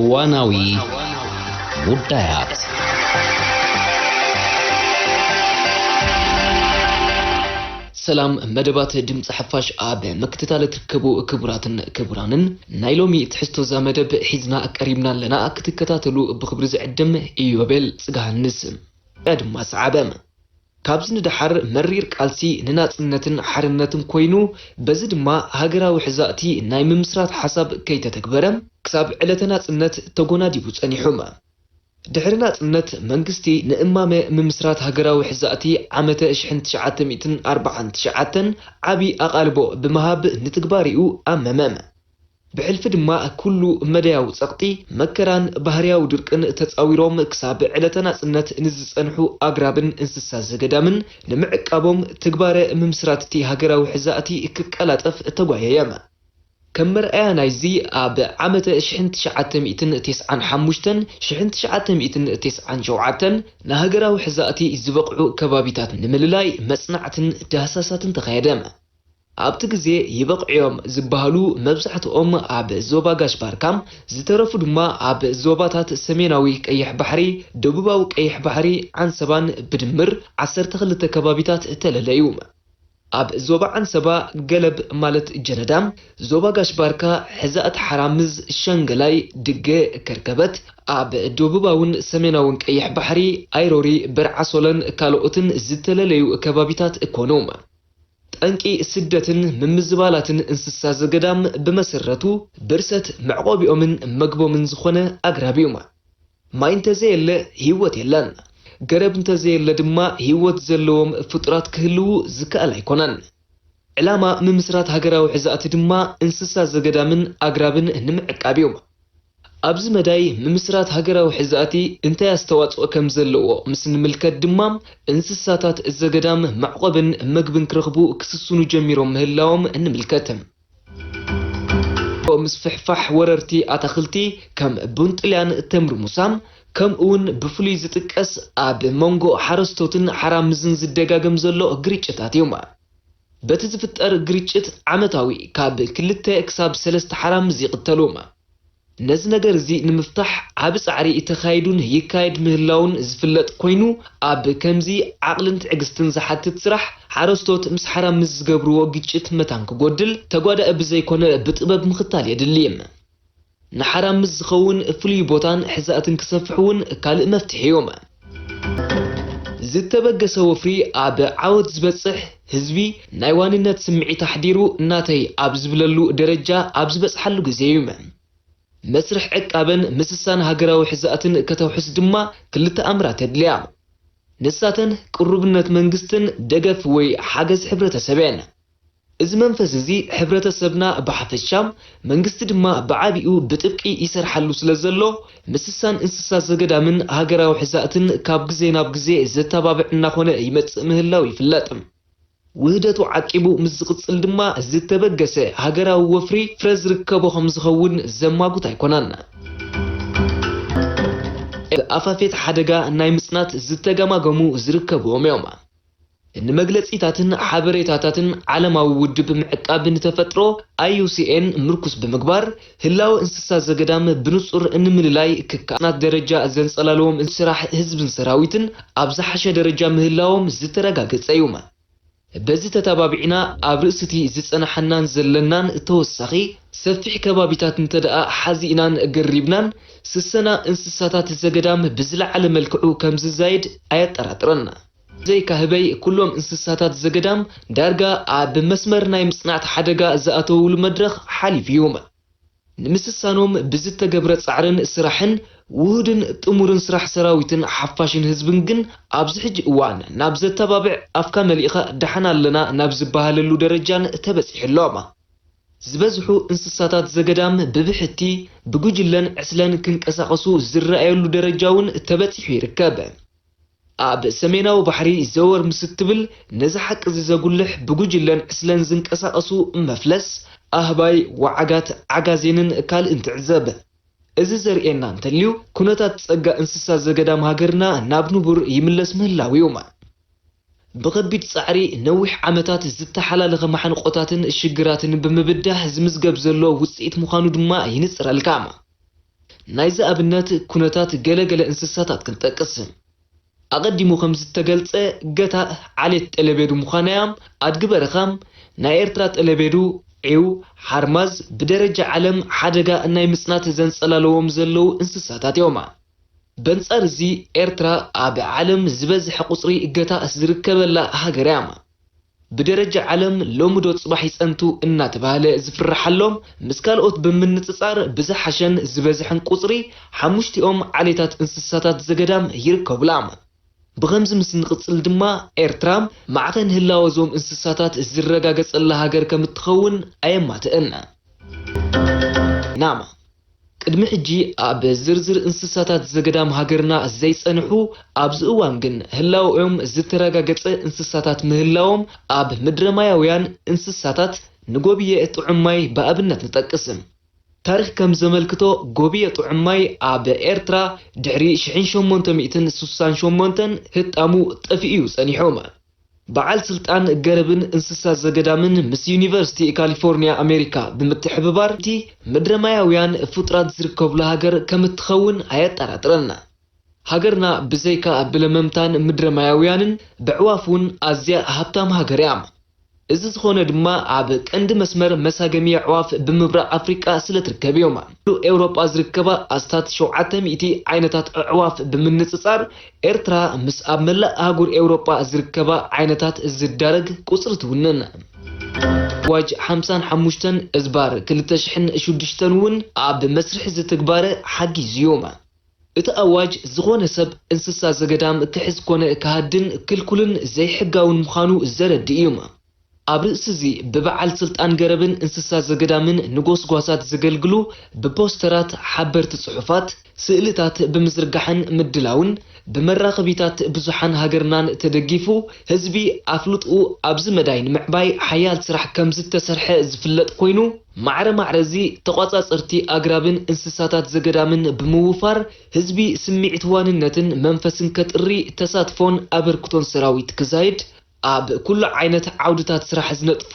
እዋናዊ ጉዳያት። ሰላም፣ መደባት ድምፂ ሓፋሽ ኣብ ምክትታል እትርከቡ ክቡራትን ክቡራንን፣ ናይ ሎሚ ትሕዝቶ እዛ መደብ ሒዝና ቀሪብና ኣለና። ክትከታተሉ ብኽብሪ ዝዕድም ኢዮቤል ጽጋሃንስ። ቀድማ ሰዓበ። ካብዚ ንደሓር መሪር ቃልሲ ንናጽነትን ሓርነትን ኮይኑ፣ በዚ ድማ ሃገራዊ ሕዛእቲ ናይ ምምስራት ሓሳብ ከይተተግበረ፣ ክሳብ ዕለተ ናጽነት ተጎናዲቡ ጸኒሑ። ድሕሪ ናጽነት፣ መንግስቲ ንእማመ ምምስራት ሃገራዊ ሕዛእቲ ዓመተ ሽሕን ትሽዓተ ሚእትን ኣርባዓን ትሽዓተን ዓቢ ኣቓልቦ ብምሃብ ንትግባሪኡ ኣመመ። ብሕልፊ ድማ፣ ኩሉ መዳያዊ ጸቕጢ፣ መከራን ባህርያዊ ድርቅን ተጻዊሮም ክሳብ ዕለተ ናጽነት ንዝጸንሑ ኣግራብን እንስሳ ዘገዳምን ንምዕቃቦም፣ ትግባረ ምምስራት እቲ ሃገራዊ ሕዛእቲ ክቀላጠፍ ተጓየየ። ከም መርኣያ ናይዚ፣ ኣብ ዓመተ ሽሕን ትሽዓተ ሚእትን ተስዓን ሓሙሽተን ሽሕን ትሽዓተ ሚእትን ተስዓን ሸውዓተን ንሃገራዊ ሕዛእቲ ዝበቕዑ ከባቢታት ንምልላይ መጽናዕትን ዳህሳሳትን ተኻየደ። ኣብቲ ግዜ ይበቕዑ እዮም ዝበሃሉ መብዛሕትኦም ኣብ ዞባ ጋሽ ባርካ፣ ዝተረፉ ድማ ኣብ ዞባታት ሰሜናዊ ቀይሕ ባሕሪ፣ ደቡባዊ ቀይሕ ባሕሪ፣ ዓንሰባን ብድምር ዓሰርተ ክልተ ከባቢታት ተለለዩ። ኣብ ዞባ ዓንሰባ ገለብ ማለት ጀነዳ፣ ዞባ ጋሽ ባርካ፣ ሕዛእቲ ሓራምዝ፣ ሸንገላይ፣ ድገ፣ ከርከበት፣ ኣብ ደቡባውን ሰሜናውን ቀይሕ ባሕሪ፣ ኣይሮሪ፣ በርዓሶለን ካልኦትን ዝተለለዩ ከባቢታት ኮኑ። ጠንቂ ስደትን ምምዝባላትን እንስሳ ዘገዳም ብመሰረቱ ብርሰት መዕቆቢኦምን መግቦምን ዝኾነ ኣግራብ እዩ። ማይ እንተዘየለ ህይወት የለን። ገረብ እንተዘየለ ድማ ህይወት ዘለዎም ፍጡራት ክህልዉ ዝከኣል ኣይኮነን። ዕላማ ምምስራት ሃገራዊ ሕዛእቲ ድማ እንስሳ ዘገዳምን ኣግራብን ንምዕቃብ እዩ። ኣብዚ መዳይ ምምስራት ሃገራዊ ሕዛእቲ እንታይ ኣስተዋጽኦ ከም ዘለዎ ምስ ንምልከት ድማ፣ እንስሳታት ዘገዳም መዕቆብን መግብን ክረኽቡ ክስስኑ ጀሚሮም ምህላዎም ንምልከት። ምስፍሕፋሕ ወረርቲ ኣታኽልቲ ከም ቡንጥልያን ተምሪ ሙሳን፣ ከምኡውን ብፍሉይ ዝጥቀስ ኣብ መንጎ ሓረስቶትን ሓራምዝን ዝደጋገም ዘሎ ግርጭታት እዩ። በቲ ዝፍጠር ግርጭት ዓመታዊ ካብ ክልተ ክሳብ ሰለስተ ሓራምዝ ይቕተሉ። ነዚ ነገር እዚ ንምፍታሕ ዓቢ ጻዕሪ ተኻይዱን ይካየድ ምህላውን ዝፍለጥ ኮይኑ፣ ኣብ ከምዚ ዓቕልን ትዕግስትን ዝሓትት ስራሕ፣ ሓረስቶት ምስ ሓራምዝ ዝገብርዎ ግጭት መታን ክጎድል፣ ተጓዳኢ ብዘይኮነ ብጥበብ ምኽታል የድሊ። ንሓራምዝ ዝኸውን ፍሉይ ቦታን ሕዛእትን ክሰፍሕ እውን ካልእ መፍትሒ እዩ። ዝተበገሰ ወፍሪ ኣብ ዓወት ዝበጽሕ፣ ህዝቢ ናይ ዋንነት ስምዒት ኣሕዲሩ ናተይ ኣብ ዝብለሉ ደረጃ ኣብ ዝበጽሓሉ ግዜ እዩ። መስርሕ ዕቃበን ምስሳን ሃገራዊ ሕዛእትን ከተውሕስ ድማ ክልተ ኣምራት የድልያ። ንሳተን ቅሩብነት መንግስትን ደገፍ ወይ ሓገዝ ሕብረተሰብ እየን። እዚ መንፈስ እዚ ሕብረተሰብና ብሓፈሻ፣ መንግስቲ ድማ ብዓቢኡ ብጥብቂ ይሰርሓሉ ስለ ዘሎ፣ ምስሳን እንስሳ ዘገዳምን ሃገራዊ ሕዛእትን ካብ ግዜ ናብ ግዜ ዘተባብዕ እናኾነ ይመጽእ ምህላው ይፍለጥ። ውህደቱ ዓቂቡ ምስ ዝቕጽል ድማ ዝተበገሰ ሃገራዊ ወፍሪ ፍረ ዝርከቦ ከም ዝኸውን ዘማጉት ኣይኮነን። ብኣፋፌት ሓደጋ ናይ ምጽናት ዝተገማገሙ ዝርከብዎም እዮም። ንመግለጺታትን ሓበሬታታትን ዓለማዊ ውድብ ምዕቃብ ንተፈጥሮ፣ ኣይ ዩ ሲ ኤን፣ ምርኩስ ብምግባር፣ ህላወ እንስሳ ዘገዳም ብንጹር ንምልላይ ክከኣል ደረጃ ዘንጸላለዎም ስራሕ ህዝብን ሰራዊትን ኣብ ዝሓሸ ደረጃ ምህላዎም ዝተረጋገጸ እዩ። በዚ ተተባቢዕና፣ ኣብ ርእሲ እቲ ዝጸናሓናን ዘለናን ተወሳኺ ሰፊሕ ከባቢታት እንተ ደኣ ሓዚእናን ገሪብናን፣ ስሰና እንስሳታት ዘገዳም ብዝለዓለ መልክዑ ከም ዝዛየድ ኣየጠራጥርን። ብዘይካ ህበይ፣ ኩሎም እንስሳታት ዘገዳም ዳርጋ ኣብ መስመር ናይ ምጽናዕቲ ሓደጋ ዝኣተውሉ መድረኽ ሓሊፉ እዩ። ንምስሳኖም ብዝተገብረ ጻዕርን ስራሕን፣ ውሁድን ጥሙርን ስራሕ ሰራዊትን ሓፋሽን ህዝብን ግን፣ ኣብዚ ሕጂ እዋን ናብ ዘተባብዕ፣ ኣፍካ መሊእኻ ደሓን ኣለና ናብ ዝበሃለሉ ደረጃን ተበጺሑ ኣሎ። ዝበዝሑ እንስሳታት ዘገዳም ብብሕቲ፣ ብጉጅለን ዕስለን ክንቀሳቐሱ ዝረኣየሉ ደረጃ እውን ተበጺሑ ይርከብ። ኣብ ሰሜናዊ ባሕሪ ዘወር ምስ እትብል፣ ነዚ ሓቂ እዚ ዘጉልሕ ብጉጅለን ዕስለን ዝንቀሳቐሱ መፍለስ፣ ኣህባይ፣ ወዓጋት፣ ዓጋዜንን ካልእን ትዕዘብ። እዚ ዘርእየና እንተልዩ፣ ኩነታት ጸጋ እንስሳ ዘገዳም ሃገርና ናብ ንቡር ይምለስ ምህላው እዩ። ብኸቢድ ጻዕሪ ነዊሕ ዓመታት ዝተሓላለኸ ማሕንቆታትን ሽግራትን ብምብዳህ ዝምዝገብ ዘሎ ውጽኢት ምዃኑ ድማ ይንጽረልካ። ናይዚ ኣብነት ኩነታት ገለ ገለ እንስሳታት ክንጠቅስ። ኣቐዲሙ ከም ዝተገልጸ፣ ገታእ ዓሌት ጠለቤዱ ምዃናያ፣ ኣድጊ በረኻ፣ ናይ ኤርትራ ጠለቤዱ፣ ዒው፣ ሓርማዝ፣ ብደረጃ ዓለም ሓደጋ ናይ ምጽናት ዘንጸላለዎም ዘለዉ እንስሳታት እዮም። በንጻር እዚ፣ ኤርትራ ኣብ ዓለም ዝበዝሐ ቁጽሪ ገታእ ዝርከበላ ሃገር እያ። ብደረጃ ዓለም ሎሚ ዶ ጽባሕ ይጸንቱ እናተባህለ ዝፍርሓሎም፣ ምስ ካልኦት ብምንጽጻር ብዝሓሸን ዝበዝሐን ቁጽሪ ሓሙሽቲኦም ዓሌታት እንስሳታት ዘገዳም ይርከቡላ። ብኸምዚ ምስ ንቕጽል ድማ፣ ኤርትራ ማዕኸን ህላወ እዞም እንስሳታት ዝረጋገጸላ ሃገር ከም እትኸውን ኣየማትእን። ናማ። ቅድሚ ሕጂ ኣብ ዝርዝር እንስሳታት ዘገዳም ሃገርና ዘይጸንሑ፣ ኣብዚ እዋን ግን ህላወኦም ዝተረጋገጸ እንስሳታት ምህላዎም፣ ኣብ ምድረ ማያውያን እንስሳታት ንጎብየ ጥዑም ማይ ብኣብነት ንጠቅስ። ታሪኽ ከም ዘመልክቶ፣ ጎብየ ጥዑም ማይ ኣብ ኤርትራ ድሕሪ ሽሕን ሸሞንተ ሚእትን ስሳን ሸሞንተን ህጣሙ ጠፊኡ እዩ ጸኒሑ። በዓል ስልጣን ገረብን እንስሳ ዘገዳምን ምስ ዩኒቨርሲቲ ካሊፎርኒያ ኣሜሪካ ብምትሕብባር፣ እቲ ምድረ ማያውያን ፍጡራት ዝርከብሉ ሃገር ከም እትኸውን ኣየጠራጥረን። ሃገርና ብዘይካ ብለመምታን ምድረ ማያውያንን፣ ብዕዋፍ እውን ኣዝያ ሃብታም ሃገር እያ። እዚ ዝኾነ ድማ፣ ኣብ ቀንዲ መስመር መሳገሚ ኣዕዋፍ ብምብራቕ ኣፍሪቃ ስለ ትርከብ እዮም። ኣብ ኤውሮጳ ዝርከባ ኣስታት ሸውዓተ ሚእቲ ዓይነታት ኣዕዋፍ ብምንጽጻር፣ ኤርትራ ምስ ኣብ መላእ ኣህጉር ኤውሮጳ ዝርከባ ዓይነታት ዝዳረግ ቁጽሪ ትውንን። ኣዋጅ ሓምሳን ሓሙሽተን እዝባር ክልተ ሽሕን ሽዱሽተን እውን ኣብ መስርሕ ዝትግባረ ሓጊዙ እዩ። እቲ ኣዋጅ፣ ዝኾነ ሰብ እንስሳ ዘገዳም ክሕዝ ኮነ ክሃድን ክልኩልን ዘይሕጋውን ምዃኑ ዘረድእ እዩ። ኣብ ርእሲ እዚ፣ ብበዓል ስልጣን ገረብን እንስሳ ዘገዳምን ንጎስጓሳት ዘገልግሉ ብፖስተራት፣ ሓበርቲ ጽሑፋት፣ ስእልታት ብምዝርጋሕን ምድላውን፣ ብመራኸቢታት ብዙሓን ሃገርናን ተደጊፉ፣ ህዝቢ ኣፍልጥኡ ኣብዚ መዳይ ንምዕባይ ሓያል ስራሕ ከም ዝተሰርሐ ዝፍለጥ ኮይኑ፣ ማዕረ ማዕረ እዚ ተቋጻጸርቲ ኣግራብን እንስሳታት ዘገዳምን ብምውፋር፣ ህዝቢ ስምዒት ዋንነትን መንፈስን ከጥሪ ተሳትፎን ኣበርክቶን ሰራዊት ክዛይድ፣ ኣብ ኩሉ ዓይነት ዓውድታት ስራሕ ዝነጥፉ